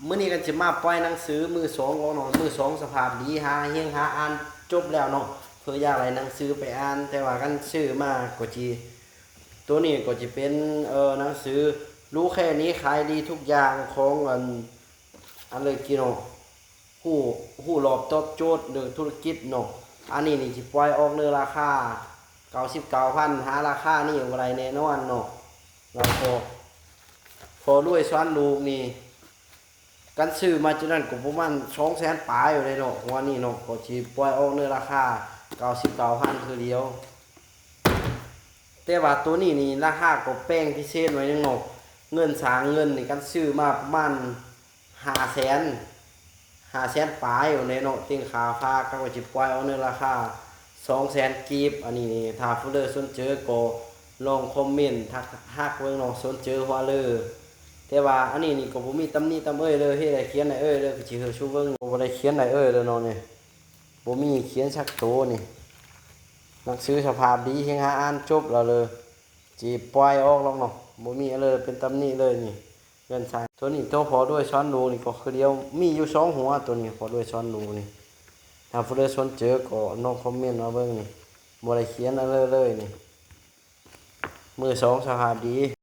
ມື້ນີ້ກໍຊິມາປ່ອຍໜັງສືມືສອງອອກເນາະ, ມືສອງສະພາບດີ ຫາຮຽງຫາອ່ານຈົບແລ້ວເນາະ. ເພື່ອຢາກໄດ້ໜັງສືໄປອ່ານ, ແຕ່ວ່າຄັນຊື້ມາກໍຊິ ໂຕນີ້ກໍຈະເປັນ ເອີ ໜັງສື ຮູ້ແຄ່ນີ້ຂາຍດີທຸກຢ່າງ ຂອງອັນ ອັນເລີຍກີເນາະ, ຮູ້ ຮູ້ລອບຕອບໂຈດເລື່ອງທຸລະກິດເນາະ. ອັນນີ້ນີ້ຊິປ່ອຍອອກໃນລາຄາເກົ້າສິບເກົ້າພັນ, ຫາລາຄານີ້ບໍ່ໄດ້ແນ່ນອນເນາະ. ແລ້ວກໍພໍລວຍສອນລູກນີ້ ຄັນຊື້ມາຈັ່ງນັ້ນກໍປະມານສອງແສນປາຍຢູ່ເດ້ເນາະ. ງວດນີ້ເນາະ ກໍຊິປ່ອຍອອກໃນລາຄາເກົ້າສິບເກົ້າພັນຄືດຽວ. ແຕ່ວ່າໂຕນີ້ນີ້ລາຄາກໍແພງພິເສດໜ້ອຍໜຶ່ງເນາະ. ເງິນສ້າງເງິນນີ້ ຄັນຊື້ມາປະມານຫ້າແສນ ຫ້າແສນປາຍຢູ່ເດ້ເນາະ, ເຕັງຄ່າຝາກ. ກໍຊິປ່ອຍອອກໃນລາຄາສອງແສນກີບ. ອັນນີ້ນີ້ ຖ້າຜູ້ໃດສົນໃຈກໍລອງຄອມເມັນທັກ ທັກເບິ່ງເນາະ, ສົນໃຈຫົວເລີ. ແຕ່ວ່າອັນນີ້ນີ້ກໍບໍ່ມີຕຳໜິຕຳເອີຍເລີຍ, ເຮັດໃຫ້ຂຽນໃຫ້ເອີຍເລີຍ, ກໍຊິໃຫ້ຊູເບິ່ງ. ບໍ່ໄດ້ຂຽນໃຫ້ເອີຍເລີຍເນາະນີ້, ບໍ່ມີຂຽນສັກໂຕນີ້. ໜັງສືສະພາບດີ ຮຽງຫາອ່ານຈົບແລ້ວເລີຍ, ຊິປ່ອຍອອກດອກເນາະ, ບໍ່ມີເລີຍເປັນຕຳໜິເລີຍນີ້. ເຮືອນຊາຍ ໂຕນີ້ ໂຕພໍລວຍສອນລູກນີ້ກໍຄືດຽວ, ມີຢູ່ສອງຫົວ. ໂຕນີ້ພໍລວຍສອນລູກນີ້ ຖ້າຜູ້ໃດສົນໃຈກໍລອງຄອມເມັນມາເບິ່ງນີ້, ບໍ່ໄດ້ຂຽນອັນເລີຍເລີຍນີ້. ມືສອງສະພາບດີ.